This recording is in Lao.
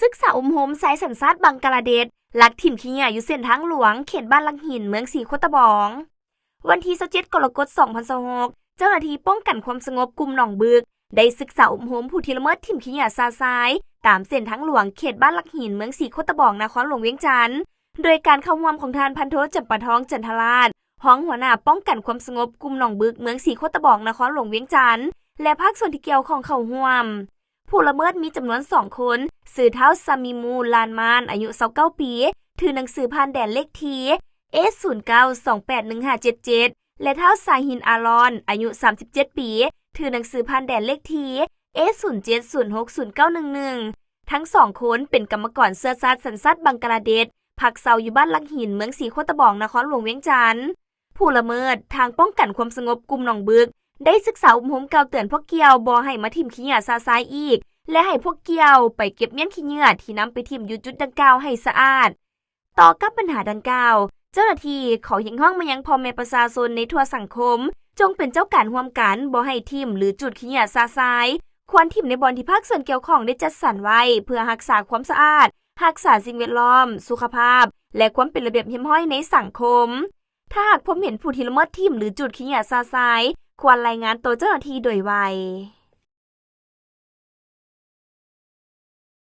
ສຶກສາອົບຮົມຊາຍສັນຊາດບັງກະລາເດດ ລັກຖິ້ມຂີ້ເຫຍື້ອຢູ່ເສັ້ນທາງຫຼວງ ເຂດບ້ານຫຼັກຫີນ ເມືອງສີໂຄດຕະບອງ. ວັນທີຊາວເຈັດ ກໍລະກົດ ສອງພັນຊາວຫົກ ເຈົ້າໜ້າທີ່ປ້ອງກັນຄວາມສະຫງົບກຸ່ມໜອງບຶກ ໄດ້ສຶກສາອົບຮົມຜູ້ທີ່ລະເມີດຖິ້ມຂີ້ເຫຍື້ອຊະຊາຍ ຕາມເສັ້ນທາງຫຼວງ ເຂດບ້ານຫຼັກຫີນ ເມືອງສີໂຄດຕະບອງ ນະຄອນຫຼວງວຽງຈັນ ໂດຍການເຂົ້າຮ່ວມຂອງທ່ານພັນໂທ ຈຳປາທອງ ຈັນທະລາດ ຮອງຫົວໜ້າປ້ອງກັນຄວາມສະຫງົບກຸ່ມໜອງບຶກ ເມືອງສີໂຄດຕະບອງ ນະຄອນຫຼວງວຽງຈັນ ແລະ ພາກສ່ວນທີ່ກ່ຽວຂ້ອງເຂົ້າຮ່ວມ. ຜູ້ລະເມີດມີຈຳນວນສອງຄົນ, ຊື່ທ້າວ ຊາມີມູ ລານມານ ອາຍຸຊາວເກົ້າປີ ຖືໜັງສືຜ່ານແດນເລກທີ ເອ ສູນເກົ້າ ສອງແປດ ໜຶ່ງຫ້າເຈັດເຈັດ ແລະ ທ້າວ ຊາຮິນ ອາລອນ ອາຍຸສາມສິບເຈັດປີ ຖືໜັງສືຜ່ານແດນເລກທີ ເອ ສູນເຈັດ ສູນຫົກ ສູນເກົ້າ ໜຶ່ງໜຶ່ງ. ທັງສອງຄົນເປັນກຳມະກອນເຊື້ອຊາດສັນຊາດບັງກະລາເດດ ພັກເຊົາຢູ່ບ້ານຫຼັກຫີນ ເມືອງສີໂຄດຕະບອງ ນະຄອນຫຼວງວຽງຈັນ. ຜູ້ລະເມີດ, ທາງປ້ອງກັນຄວາມສະຫງົບກຸ່ມໜອງບຶກ ໄດ້ສຶກສາອົບຮົມກ່າວເຕືອນພວກກ່ຽວບໍ່ໃຫ້ມາຖິ້ມຂີ້ເຫຍື້ອຊະຊາຍອີກ ແລະ ໃຫ້ພວກກ່ຽວໄປເກັບມ້ຽນຂີ້ເຫຍື້ອທີ່ນຳໄປຖິ້ມຢູ່ຈຸດດັ່ງກ່າວໃຫ້ສະອາດ. ຕໍ່ກັບບັນຫາດັ່ງກ່າວ, ເຈົ້າໜ້າທີ່ຂໍຮຽກຮ້ອງມາຍັງພໍ່ແມ່ປະຊາຊົນໃນທົ່ວສັງຄົມ ຈົ່ງເປັນເຈົ້າການຮ່ວມກັນ ບໍ່ໃຫ້ຖິ້ມ ຫຼື ຈູດຂີ້ເຫຍື້ອຊະຊາຍ, ຄວນຖິ້ມໃນບ່ອນທີ່ພາກສ່ວນກ່ຽວຂ້ອງໄດ້ຈັດສັນໄວ້ ເພື່ອຮັກສາຄວາມສະອາດ, ຮັກສາສິ່ງແວດລ້ອມ, ສຸຂະພາບ ແລະ ຄວາມເປັນລະບຽບຮຽບຮ້ອຍໃນສັງຄົມ. ຖ້າຫາກພົບເຫັນຜູ້ທີ່ລະເມີດຖິ້ມ ຫຼື ຈູດຂີ້ເຫຍື້ອຊະຊາຍ, ຄວນລາຍງານຕໍ່ເຈົ້າໜ້າທີ່ໂດຍໄວ.